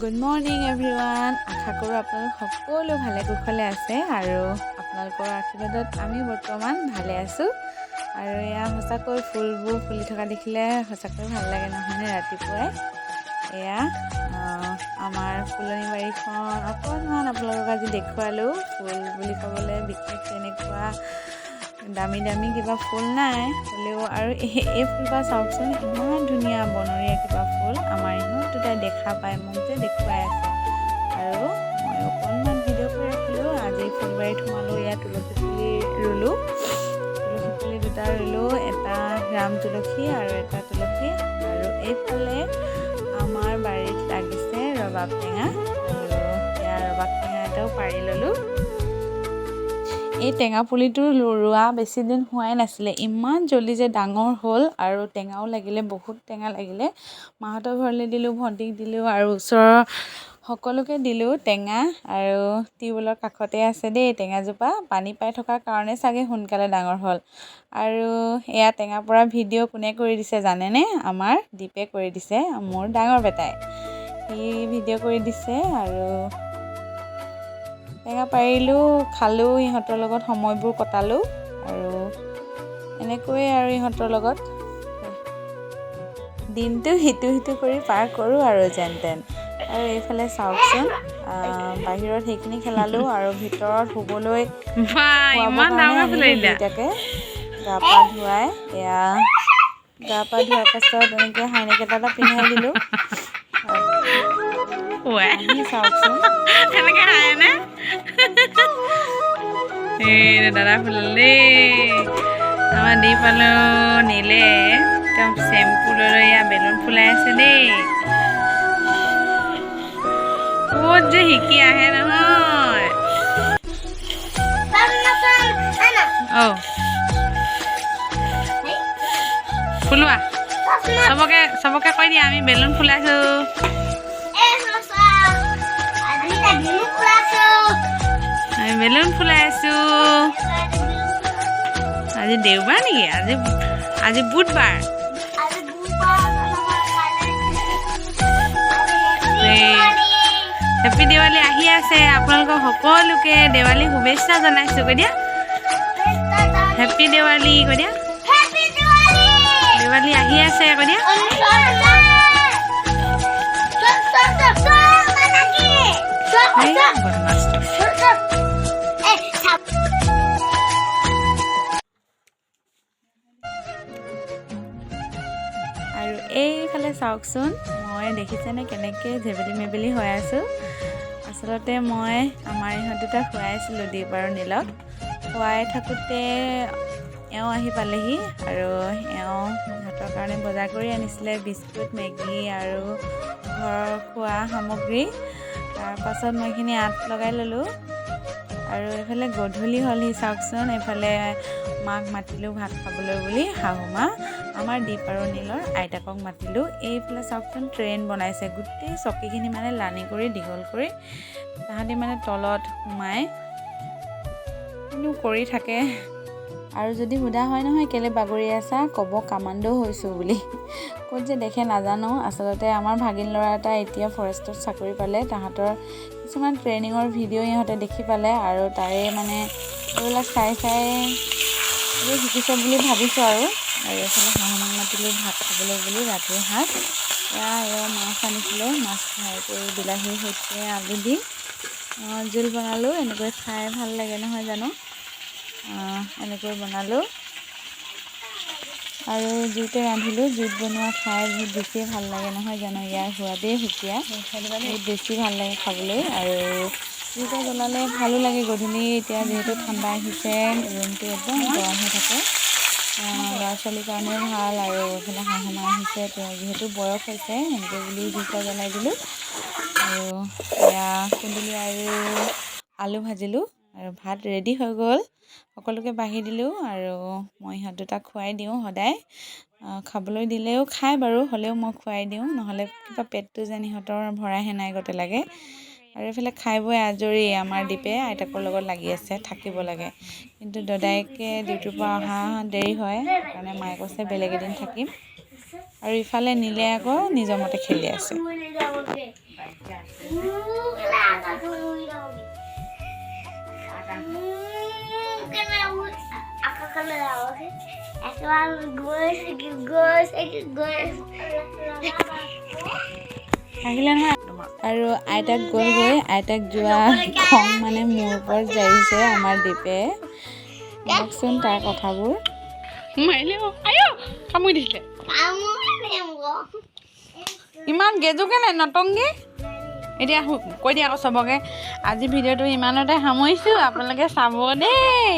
Good morning everyone. আশা কৰোঁ আপোনালোক সকলো ভালে কুশলে আছে আৰু আপোনালোকৰ আশীৰ্বাদত আমি বৰ্তমান ভালে আছোঁ। আৰু এয়া সঁচাকৈ ফুলবোৰ ফুলি থকা দেখিলে সঁচাকৈ ভাল লাগে, নহয়নে? ৰাতিপুৱাই এয়া আমাৰ ফুলনি বাৰীখন অকণমান আপোনালোকক আজি দেখুৱালোঁ। ফুল বুলি ক'বলৈ বিশেষ তেনেকুৱা দামী দামী কিবা ফুল নাই, হ'লেও আৰু এই ফুলপাহ চাওকচোন, ইমান ধুনীয়া বনৰীয়া কিবা ফুল। আমাৰ ইহঁত দুটাই দেখা পাই মোক যে দেখুৱাই আছে আৰু মই অকণমান ভিডিঅ' কৰি ৰাখিলোঁ। আজি ফুলবাৰীত সোমালোঁ, ইয়াত তুলসী পুলি ৰুলোঁ। তুলসী পুলি দুটা ৰুলোঁ, এটা ৰাম তুলসী আৰু এটা তুলসী। আৰু এইফালে আমাৰ বাৰীত লাগিছে ৰবাব টেঙা আৰু এয়া ৰবাব টেঙা এটাও পাৰি ল'লোঁ। এই টেঙা পুলিটো ৰোৱা বেছি দিন হোৱাই নাছিলে, ইমান জল্দি যে ডাঙৰ হ'ল আৰু টেঙাও লাগিলে, বহুত টেঙা লাগিলে। মাহঁতৰ ঘৰলৈ দিলোঁ, ভণ্টিক দিলোঁ আৰু ওচৰৰ সকলোকে দিলোঁ টেঙা। আৰু টিউবৱেলৰ কাষতে আছে দেই টেঙাজোপা, পানী পাই থকাৰ কাৰণে চাগে সোনকালে ডাঙৰ হ'ল। আৰু এয়া টেঙা পৰা ভিডিঅ' কোনে কৰি দিছে জানেনে? আমাৰ দীপে কৰি দিছে, মোৰ ডাঙৰ বেটাই সি ভিডিঅ' কৰি দিছে। আৰু টেঙা পাৰিলোঁ, খালোঁ, ইহঁতৰ লগত সময়বোৰ কটালোঁ আৰু এনেকৈয়ে আৰু ইহঁতৰ লগত দিনটো সিটো সিটো কৰি পাৰ কৰোঁ আৰু যেন তেন। আৰু এইফালে চাওকচোন, বাহিৰত সেইখিনি খেলালোঁ আৰু ভিতৰত শুবলৈ ইমান ডাঙৰ দুয়োটাকে গা পা ধুৱাই, এয়া গা পা ধোৱাৰ পাছত এনেকৈ হাইনেক এটা এটা পিন্ধাই দিলোঁ। চাওকচোন। এনেকৈ হাঁহেনে? এই দাদা ফুলালে দেই। আমাৰ দি পালোঁ নিলে একদম চেম্পু লৈ লৈ এয়া বেলুন ফুলাই আছে দেই। ক'ত যে শিকি আহে নহয়। অ' ফুলোৱা, চবকে চবকে কৈ দিয়া, আমি বেলুন ফুলাইছো। আমি বেলুন ফুলাই আছো। আজি দেওবাৰ নেকি? আজি আজি বুধবাৰ। হেপী দেৱালী আহি আছে। আপোনালোকক সকলোকে দেৱালী শুভেচ্ছা জনাইছো। কৈ দিয়া, হেপী দেৱালী কৈ দিয়া। দেৱালী আহি আছে কৈ দিয়া। আৰু এইফালে চাওকচোন, মই দেখিছেনে কেনেকৈ জেবেলি মেবেলি হৈ আছোঁ। আচলতে মই আমাৰ ইহঁত দুটাক খুৱাইছিলোঁ, দীপ আৰু নীলক। খুৱাই থাকোঁতে এওঁ আহি পালেহি আৰু এওঁ ইহঁতৰ কাৰণে বজাৰ কৰি আনিছিলে বিস্কুট, মেগী আৰু ঘৰৰ খোৱা সামগ্ৰী। তাৰপাছত মই এইখিনি আঁত লগাই ল'লোঁ। আৰু এইফালে গধূলি হ'লহি চাওকচোন। এইফালে মাক মাতিলোঁ ভাত খাবলৈ বুলি, শাহু মা আমাৰ দীপ আৰু নীলৰ আইতাকক মাতিলোঁ। এইফালে চাওকচোন, ট্ৰেইন বনাইছে, গোটেই চকীখিনি মানে লানি কৰি দীঘল কৰি তাহাঁতি মানে তলত সোমাই কিনো কৰি থাকে। আৰু যদি সোধা হয় নহয় কেলৈ বাগৰি আছা, ক'ব কামাণ্ডো হৈছোঁ বুলি। ক'ত যে দেখে নাজানো। আচলতে আমাৰ ভাগিন ল'ৰা এটা এতিয়া ফৰেষ্টত চাকৰি পালে, তাহাঁতৰ কিছুমান ট্ৰেইনিঙৰ ভিডিঅ' ইহঁতে দেখি পালে আৰু তাৰে মানে এইবিলাক চাই চাই এইবোৰ শিকিছে বুলি ভাবিছোঁ। আৰু আৰু এইফালে শাহুমাক মাতিলোঁ ভাত খাবলৈ বুলি ৰাতিৰ সাজ। এয়া এওঁ মাছ আনিছিলে, মাছ ফ্ৰাই কৰি বিলাহীৰ সৈতে আলু দি জোল বনালোঁ। এনেকৈ খাই ভাল লাগে নহয় জানো? এনেকৈ বনালোঁ আৰু জুইতে ৰান্ধিলোঁ। জুইত বনোৱা খাই বহুত বেছিয়ে ভাল লাগে নহয় জানো? ইয়াৰ সোৱাদেই সুকীয়া, বহুত বেছি ভাল লাগে খাবলৈ। আৰু জুইতে জ্বলালে ভালো লাগে। গধূলি এতিয়া যিহেতু ঠাণ্ডা আহিছে, ৰুমটো একদম গৰম হৈ থাকে, ল'ৰা ছোৱালীৰ কাৰণেও ভাল। আৰু এইফালে শাহু মা আহিছে, তেওঁ যিহেতু বয়স হৈছে, সেনেকৈ বুলি জুইতে জ্বলাই দিলোঁ। আৰু এয়া কুন্দুলি আৰু আলু ভাজিলোঁ আৰু ভাত ৰেডি হৈ গ'ল। সকলোকে বাঢ়ি দিলোঁ আৰু মই ইহঁত দুটাক খুৱাই দিওঁ সদায়। খাবলৈ দিলেও খায় বাৰু, হ'লেও মই খুৱাই দিওঁ, নহ'লে কিবা পেটটো যেন ইহঁতৰ ভৰাইহে নাই গতে লাগে। আৰু এইফালে খাই বৈ আজৰি আমাৰ দীপে আইতাকৰ লগত লাগি আছে, থাকিব লাগে। কিন্তু দদায়েকে ডিউটিৰ পৰা অহা দেৰি হয়, সেইকাৰণে মায়ে কৈছে বেলেগ এদিন থাকিম। আৰু ইফালে নীলে আকৌ নিজৰ মতে খেলি আছে। আকাশলৈ একেবাৰে গৈছে কি গৈছে কি গৈছে। আহিলে নহয় তোমাৰ। আৰু আইতাক গ'লগৈ। আইতাক যোৱা খং মানে মোৰ ওপৰত জাৰিছে আমাৰ দীপে। শুনকচোন তাৰ কথাবোৰ। মাৰিলে আইঅ, কামুৰি দিছিলে। ইমান গেজু কেলে নটংগী? এতিয়া কৈ দিয়া আকৌ চবকে, আজি ভিডিঅ'টো ইমানতে সামৰিছোঁ, আপোনালোকে চাব দেই।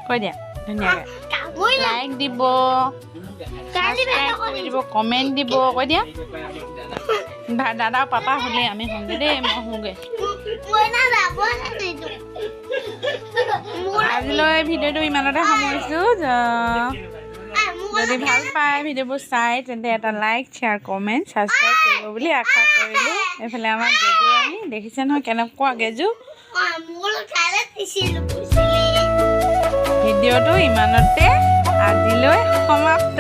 কৈ দিয়া ধুনীয়াকৈ, লাইক দিব, ছাবস্ক্ৰাইব কৰি দিব, কমেণ্ট দিব, কৈ দিয়া। দাদা পাপা শুলে, আমি শুওঁগৈ দেই, মই শুওঁগৈ। আজিলৈ ভিডিঅ'টো ইমানতে সামৰিছোঁ। যদি ভাল পায় ভিডিঅ'বোৰ চাই, তেন্তে এটা লাইক, শ্বেয়াৰ, কমেণ্ট, ছাবস্ক্ৰাইব কৰিব বুলি আশা কৰিলোঁ। এইফালে আমাৰ গেজু, আমি দেখিছে নহয় কেনেকুৱা গেজু। ভিডিঅ'টো ইমানতে আজিলৈ সমাপ্ত।